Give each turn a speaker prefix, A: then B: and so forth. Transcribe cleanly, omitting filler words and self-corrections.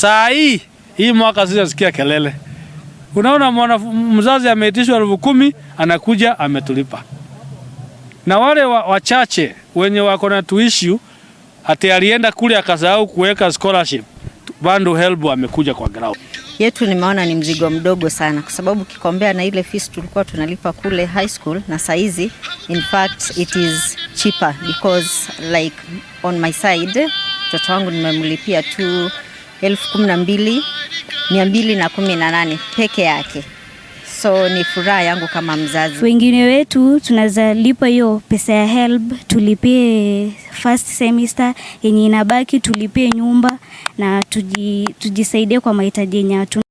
A: Saa hii hii mwaka sijasikia kelele. Unaona mwana mzazi ameitishwa 10,000, anakuja ametulipa. Na wale wachache wenye wako na tuissue ati alienda kule akasahau kuweka scholarship, bado HELB amekuja kwa ground.
B: Yetu nimeona ni mzigo mdogo sana, kwa sababu ukicompare na ile fees tulikuwa tunalipa kule high school na saizi, in fact it is cheaper because like on my side mtoto wangu nimemlipia tu 12,218 peke yake, so ni furaha yangu kama mzazi.
C: Wengine wetu tunaweza lipa hiyo pesa ya HELB, tulipie first semester, yenye inabaki tulipie nyumba na tujisaidie kwa mahitaji yenye hatuna.